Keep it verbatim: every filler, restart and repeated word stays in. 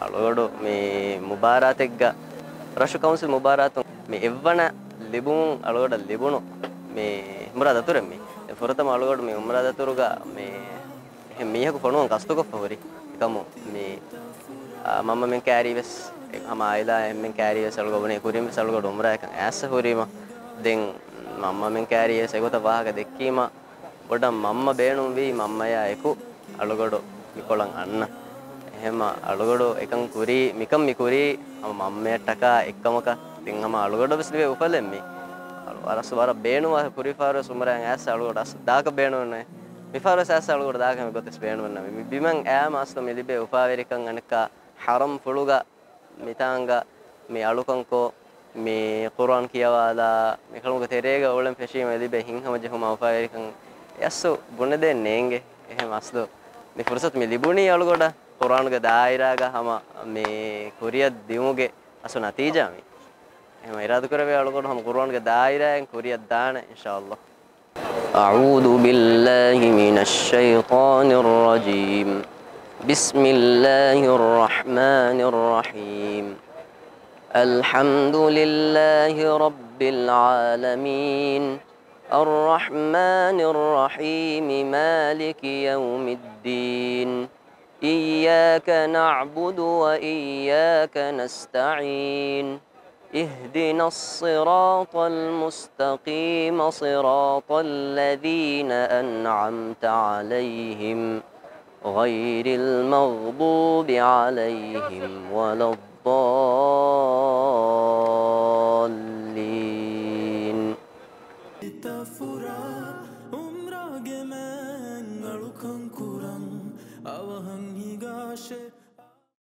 އަޅުގަޑު މި މުބާރާތެއްގަ ރަށު ކައުންސިލް މުބާރާތުން މި އެއްވަނަ ލިބުމުން އަޅުގަޑަށް ލިބުނު މި އުމްރާ ދަތުރެއް މީ. ފުރަތަމަ އަޅުގަޑު މި އުމްރާ ދަތުރުގަ މި އެހެން މީހަކު ފޮނުވަން ގަސްތުކޮށްފަ ހުރި އެކަމު މި، އާ، މަންމަމެން ކައިރީވެސް، އެ، ހަމަ އާއިލާ އެންމެން ކައިރީވެސް އަޅުގަޑު ބުނީ ކުރިންވެސް އަޅުގަޑު އުމްރާއަކަށް އައިސް ހުރީމަ. ދެން މަންމަމެން ކައިރީވެސް އެގޮތަށް ވާހަކަ ދެއްކީމަ، ބޮޑަށް މަންމަ ބޭނުންވީ މަންމަޔާ އެކު އަޅުގަޑު މިކޮޅަށް އަންނަ. އެހެންމަ އަޅުގަޑު އެކަން ކުރީ، މިކަން މި ކުރީ ހަމަ މަންމަޔަށްޓަކާ އެއްކަމަކަށް. ދެން ހަމަ އަޅުގަޑު ވެސް ލިބޭ އުފަލެއް މީ. އަޅު ވަރަސް ވަރަށް ބޭނުންވާ ކުރިފާރުވެސް އުމްރާއަށް އައިސް އަޅުގަޑު އަސް ދާކަށް ބޭނުންވެ. މިފާރުވެސް އައިސް އަޅުގަޑު ދާކަށް މި ގޮތެސް ބޭނުންވެ. މި ބިމަށް އައިމަ އަސްލު މި ލިބޭ އުފާވެރިކަން އަނެއްކާ ހަރަމް ފުޅުގަ މިތާނގަ މި އަޅުކަންކޮށް، މި ޤުރުއާން ކިޔަވާލާ، މިކަމުގެ ތެރޭގަ އުޅެން ފެށީމަ ލިބޭ ހިތްހަމަޖެހުމާ އުފާވެރިކަން އެއަސްލު ބުނެދޭން ނޭނގެ. އެހެން އަސްލު މި ފުރުސަތު މި ލިބުނީ އަޅުގަޑަށް ޤުރުއާނުގެ ދާއިރާގަ ހަމަ މި ކުރިއަށް ދިއުމުގެ އަސްލު ނަތީޖާ މީ. އެހެން އިރާދަކުރެވޭ އަޅުގަޑު ހަމަ ޤުރުއާނުގެ ދާއިރާއިން ކުރިއަށް ދާނެ އިންޝާﷲ. أعوذ بالله من الشيطان الرجيم. بسم الله الرحمن الرحيم. الحمد لله رب العالمين. الرحمن الرحيم. مالك يوم الدين. إياك نعبد وإياك نستعين. اهدنا الصراط المستقيم، صراط الذين أنعمت عليهم، غير المغضوب عليهم ولا الضالين.